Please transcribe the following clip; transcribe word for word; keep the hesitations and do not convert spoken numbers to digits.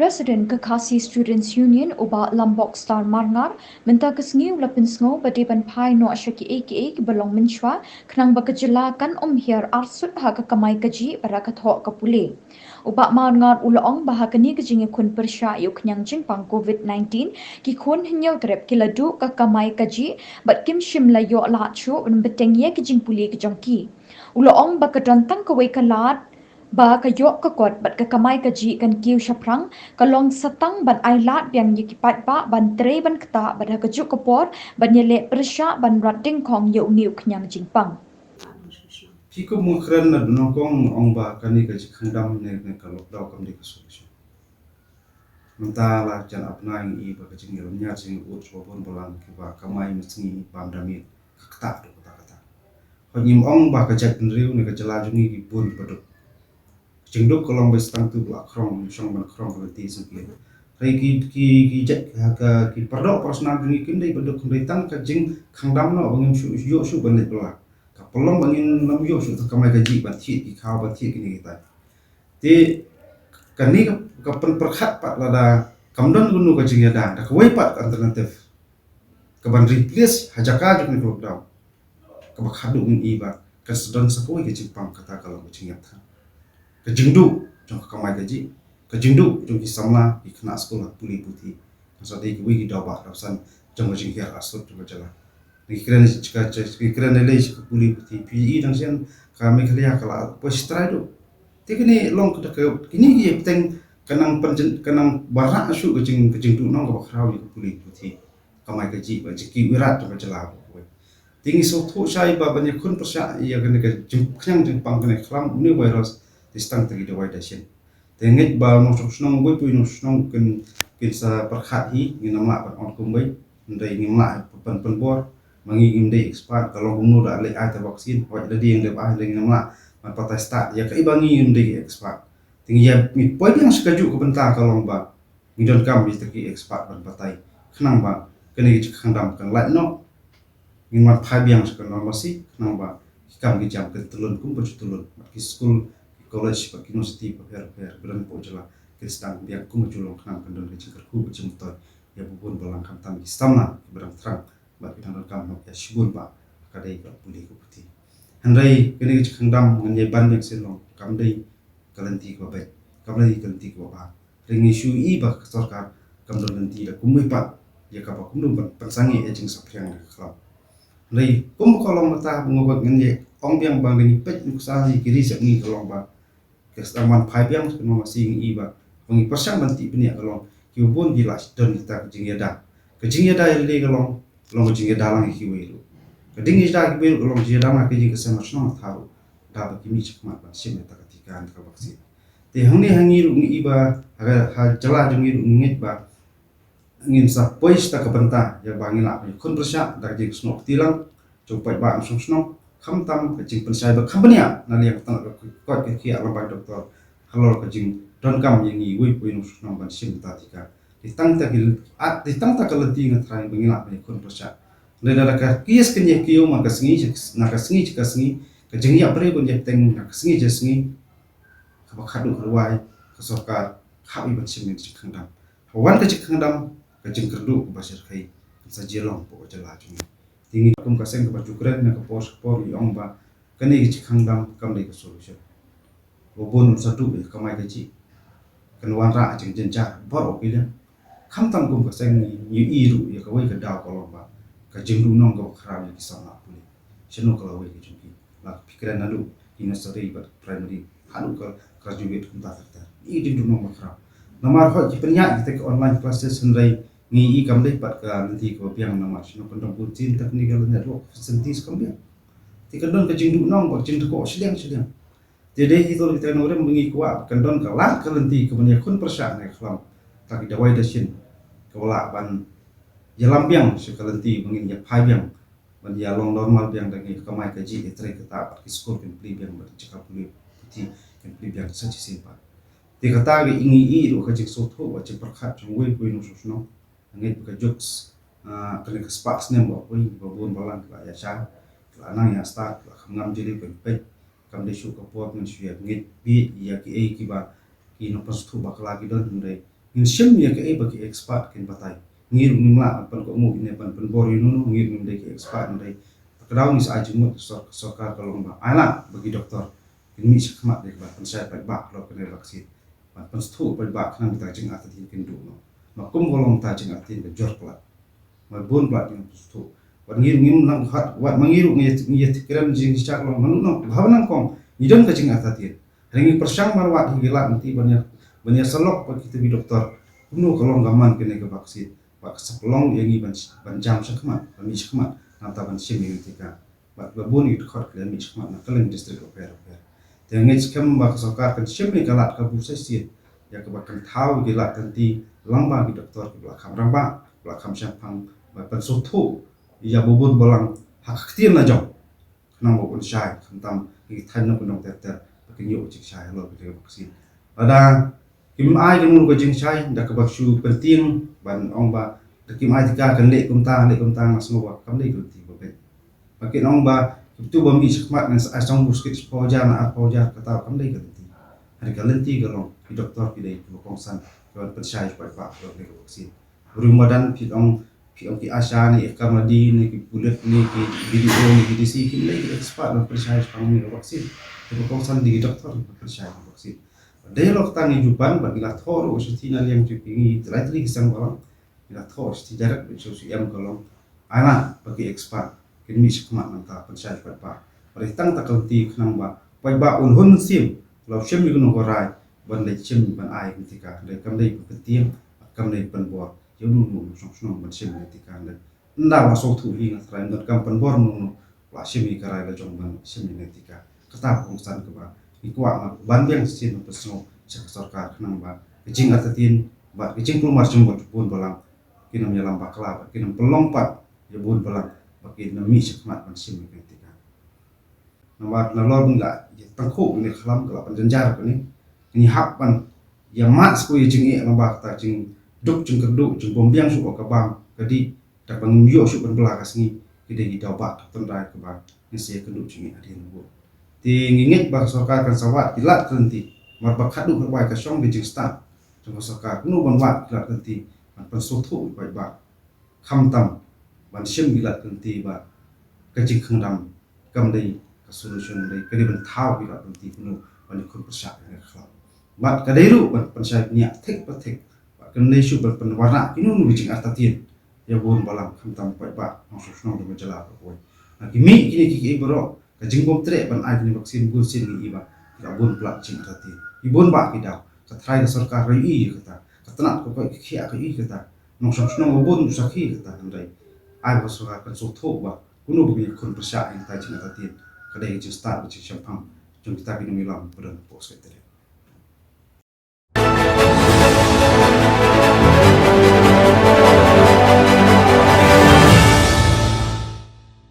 President ka Khasi Students Union, u Bah Lambok Star Marngar, mynta ka sngi u la pynsngew ba dei ban phai noh sha kiei kiei kiba long mynshuwa, khnang ba ka jylla kan ym hiar arsut ha ka kamai kajih bad ha ka thoh ka pule. U Bah Marngar u la ong ba ha kane ka jingïakhun pyrshah ïa u khñiang jingpang covid nineteen, ki khun hynñiew trep ki la duh ka kamai kajih bad kim shym la ïoh lad shuh ban bteng ïa ki jingpule ki jong ki. U la ong ba ka don tang kawei ka lad ba ka ïoh ka kot bad ka kamai kajih kan kiew shaphrang, ka long sa tang ban ai lad biang ïa ki paidbah ban trei ban ktah bad ha kajuh ka por ban ïaleh pyrshah ban rat dyngkhong ïa une u khñiang jingpang. Phi kum u kren na Nyngkong ong ba kane ka jingkhang dam ne, ne ka lockdown kam dei ka solution. Mynta la jan ap nai ngi ba ka jingïalam ñiar jingïaud sha bun balang kiba kamai mynsngi bam da miet ka ktah duk kata kata. Hoi ngim ong ba ka jaitbynriew ne ka jylla jong ngi ki bun kiba duk. Ka jingduk ka long ba sdang tu ba la khrong, shong ban khrong ka lynti sngewthuh. Hynrei ki, ki, ki jait ha ka, ki pardoh parasnam jong ngi kim dei ba duk, hynrei tang ka jingkhang dam noh ba ngim shu ïoh shuh ban leit bylla. Ka pynlong ba ngin ym ïoh shuh tang kamai kajih ban thied ki khaw ban thied kine kitai. Te kane ka, ka pynpyrkhat pat lada kam don kano ka jingïada, da kawei pat ka alternative ka ban replace ha jaka jong kane ka lockdown. Kaba khadduh ngi i ba kan sa don sa kawei ka jingpang, kata ka long ka jingïap than. Ka jingduh jong ka kamai kajih, ka jingduh jong ki samla, ki khynnah skul ha pule puthi. Kan sa dei kiwei ki daw ba daw san jong ka jinghiar arsut jong ka jylla. Ngi kren ka, ka, ngi kren lei lei sha ka pule puthi. Phi i dang shen ka Meghalaya ka la poi shi trai duh. Te kine long ka, ka, kine ki ïa bteng ka nang pynjin, ka nang barak shuh ka jing, ka jingduh nong kaba khraw ïa ka pule puthi. Kamai kajih ba jingkiew ïarap jong ka jylla ba kawei. Te ngi sngewthuh shai ba ban ïakhun pyrshah ïa kane ka jing, khñiang jingpang kane ka khlam une u virus, te sdang tang ki dawai dashin. Te ngeit ba nongshong shnong, uwei pa uwei nongshong shnong kin, kin sa pyrkhat hi, ngin ym lah ban ong kumwei, hynrei ngim lah ban pynbor, ma ngi ngim dei expert, ka long kumno da leit ai ta vaccine, hooid lada dei ïa dep ai, hynrei ngin ym lah ban batai stad ïa kaei ba ngi ngim dei expert. Te ngi ïa, ngi poi biang sha kajuh ka bynta ka long ba ngi donkam ïa kita ki expert ban batai, khnang ba kane ka jingkhang dam kan lait noh. Ngin wan phai biang sha ka normalcy, khnang ba ki kam ki jam kin tyllun kumba ju tyllun, bad ki skul, ki college, bad ki university bapher bapher ba don hapoh jylla kin sdang biang kumba ju long, khnang kan don ka jingkyrkhu ka jingmyntoi ïa bun balang, khamtam ki samla kiba dang thrang bad ki dang donkam noh ïa shibun ba ka dei ka pule ka puthi. Hynrei kane ka jingkhang dam ngan ïa ban biang sien long, kam dei ka lynti kaba beit, kam dei ka lynti kaba bha. Hynrei ngi shu i ba ka sorkar kam don lynti da kumwei pat ïa kaba kumno ban pynsangeh ïa jingsaphriang da ka khlam. Hynrei kum ka long mynta ba nga kwah ngan ïa ong biang ba ngi peit nuksa ïa ki ri jong ngi ka long ba ka sdang ban phai biang sha ka normalcy, ngi i ba ba ngi pyrshang ban tip bniah ka long kiba bun ki la don kita ka jingïada. Ka jingïada ïa lade ka long, long ka jingïada lang ïa kiwei ruh. Ka jingïada kiwei ruh ka long jingïada lang ka jingkyrkhu shnong thaw ruh. Da ba ki mih shakhmat ban shim ïa ta ka tika, ïa ta ka vaccine. Te hangne ha ngi ruh ngi i ba ha, ha jylla jong ngi ruh ngi ngeit ba ngin sa poi sha ta ka bynta ïa ba ngin lah ban ïakhun pyrshah da ka jingsnoh kti lang jong paidbah nongshong shnong, khamtam ka jingpynshai ba kham bniah na liang tang ka koit ka khiah lyngba ki doktor halor ka jingdonkam ïa ngi uwei pa uwei nongshong shnong ban shim ta tika. Te tang ta ki, ah, te tang ta ka lynti nga tharai ba ngin lah ban ïakhun pyrshah. Hynrei lada ka case kan ïa kiew man ka sngi, na ka sngi sha ka sngi, ka jingïap briew kan ïa bteng na ka sngi sha ka sngi, kaba khadduh ka rwai ka sorkar ka hap ban shim ïa ka jingkhang dam. Haba wan ka jingkhang dam, ka jingkyrduh kaba shyrkhei kan sa jia long hapoh ka jylla jong ngi. Te ngi kum ka seng kaba ju kren na ka por sha ka por ngi ong ba kane ka jingkhang dam kam dei ka solution. Ba bun un sa duh ïa ka kamai kajih, kan wanrah jingjynjar baroh ki liang. Khamtam kum ka seng ngi, ngi i ruh ïa kawei ka daw ka long ba ka jingduh nong kaba khraw ïa ki samla pule. Shano ka lawei ka jong ki? La phi kren naduh ki nursery bad primary haduh ka graduate kumta ter ter. I jingduh nong ba khraw. Namar hooid ki pynïaid kita ki online classes, hynrei ngi i kam dei pat ka lynti kaba biang, namar shano kan don bun sien ta kane ka network facilities kam biang. Te kan don ka jingduh nong bad jingdkoh shiliang shiliang. Te dei hi to kita ki nongrim ba ngi kwah kan don ka lad ka lynti kaban ïakhun pyrshah ne ka khlam ta ki dawai dashin kaba lah ban ïalam biang sha ka lynti ba ngin ïa phai biang ban ïa long normal biang da ngi, ka kamai kajih, ïa trei ktah bad ki skul kin plie biang bad ki jaka pule puthi kin plie biang sa shisien pat. Te kata ka i ngi i ruh ka jingsngewthuh bad jingpyrkhat jong uwei pa uwei nongshong shnong. Nga ngeit ba ka juk, ah, kane ka spah snem ba poi ba bun balang ki la ïa shai, ki la nang ïa stad, ki la kham ngam jylliew ban peit. Kam dei shuh ka por ngan shu ïa ngeit beit ïa kiei kiba ki nongpynsngewthuh bakla ki don, hynrei Ngin shim ïa kaei ba ki expert kin batai. Ngi ruh ngim lah ban pynkohnguh ne ban pynbor ïano ïano, ngi ruh ngim dei ki expert, ngi dei. Te ka daw ngi sa ai jingmut sor-, sorkar ka long ba ai lah ba ki doktor kin mih shakhmat ïa kaba pynshai paidbah halor kane ka vaccine. Ban pynsngewthuh paidbah khnang ba kita ki jingartatien kin duh noh. Ma kum ka long kita ki jingartatien ka jur palat. Ma bun palat ki pynsngewthuh. Wat ngi ruh ngim nang hat, wat ma ngi ruh ngi ïa, ngi ïa kren jingshisha ka long mano mano. Haba nang kong ngi don ka jingartatien. Hynrei ngi pyrshang marwat hi ki lad lynti ban ïa, ban ïasyllok bad kita ki doktor kumno ka long ka man kane ka vaccine. Bad ka sa pynlong ïa ngi ban, ban jam shakhmat, ban mih shakhmat, nangta ban shim ïa ngi tika. Bad ba bun ïa ki dkhot ki la mih shakhmat na kylleng district bapher bapher. Te nga ngeit skhem ba ka sorkar kan shim ïa ka lad kabu sa shisien ïa kaba kan thaw ïa ki lad lynti lyngba ki doktor kiba la kham rangbah, kiba la kham shemphang, bad pynsngewthuh ïa ba bun balang ha ka ktien la jong. Khnang ba un shai, khamtam ki thaiñ nongkyndong ter ter ba kin ïoh jingshai halor kane ka vaccine. Lada kim ai kumno ka jingshai, da kaba shu pyntieng ban ong ba da kim ai tika kan leh kumta, leh kumta, nga sngew ba kam dei ka lynti ba beit. Ba kin ong ba kim tu ba mih shakhmat ngan sa ai song biskit shiphew hajar na arphew hajar, kata kam dei ka lynti. Hynrei ka lynti ka long ki doktor ki dei kiba kongsan kiban pynshai paidbah halor kane ka vaccine. Briew madan phi ong, phi ong ki ASHA ne, i Kamadi ne, ki pulit ne, ki BDO ne, ki DC, kim dei ki expert ban pynshai shaphang kane ka vaccine. Kiba kongsan dei ki doktor ban pynshai ka vaccine. Dei halor kata ngi ju pan bad ngi la thoh ruh shithi na liang jong ki, ngi la ïatylli ki seng balang. Ngi la thoh shithi direct bad shu shu em ka long ai lah ba ki expert kin mih shakhmat nangta pynshai paidbah. Bad tang ta ka lynti khnang ba paidbah un hun mynsiem, la u shim ïa kano ka rai ban leit shim ban ai ka tika, hynrei kam dei ban pyntieng, kam dei pynbor ïa uno uno u nongshong shnong ban shim ïa ka tika, hynrei ynda ba sngewthuh hi nga tharai ym donkam pynbor uno uno, la shim ïa ka rai la jong ban shim ïa ka tika. Kata ka kongsan kaba ngi kwah ban biang shisien ban pynsngew sha ka sorkar khnang ba ka jingartatien bad ka jingkulmar jong bun balang kin ym ïalam bakla bad kin ym pynlong pat ïa bun balang ba kin ym mih shakhmat ban shim ïa ka tika. Namar nalor ba ngi la ïa tyngkhuh kane ka khlam ka la pynjynjar kane, ngi hap ban ïa mad shuh ïa jingeh lyngba kata jingduk jingkyrduh, jingbymbiang shuh ka bam ka dih, da kaba ngim ïoh shuh ban bylla ka sngi, ki dei ki daw bah ka tynrai kaba ngin sa ïakynduh jingeh hadien nabud. Te ngi ngeit ba ka sorkar kan sa wad ki lad ki lynti, namar ba khadduh kaba ka shong ka jingstad jong ka sorkar kumno ban wad ki lad ki lynti ban pynsngewthuh ïa ki paidbah. Khamtam ban shim ki lad ki lynti ba ka jingkhang dam kam dei ka solution, dei ka dei ban thaw ki lad ki lynti kumno ban ïakhun pyrshah ïa ka khlam. Bad ka dei ruh ban pynshai bniah thik pa thik, bad kam dei shuh ban pynwarna kino kino ki jingartatien ïa bun balang, khamtam paidbah, nongshong shnong jong ka jylla baroh kawei. Na ki mih kine kiei kiei baroh, ka jingbymtreh ban ai kine vaccine bun sien ngi i ba ki la bun palat jingartatien. Ki bun bah ki daw. Ka tharai ka sorkar ruh i ïa kata, ka tnat ka koit ka khiah ka i ïa kata, nongshong shnong ba bun u sakhi ïa kata, hynrei ai ba ka sorkar kan sngewthuh ba kumno ba kin ïakhun pyrshah ïa kata jingartatien. Ka dei ka jingstad bad jingshemphang jong kita ki nongïalam ba don hapoh Secretariat.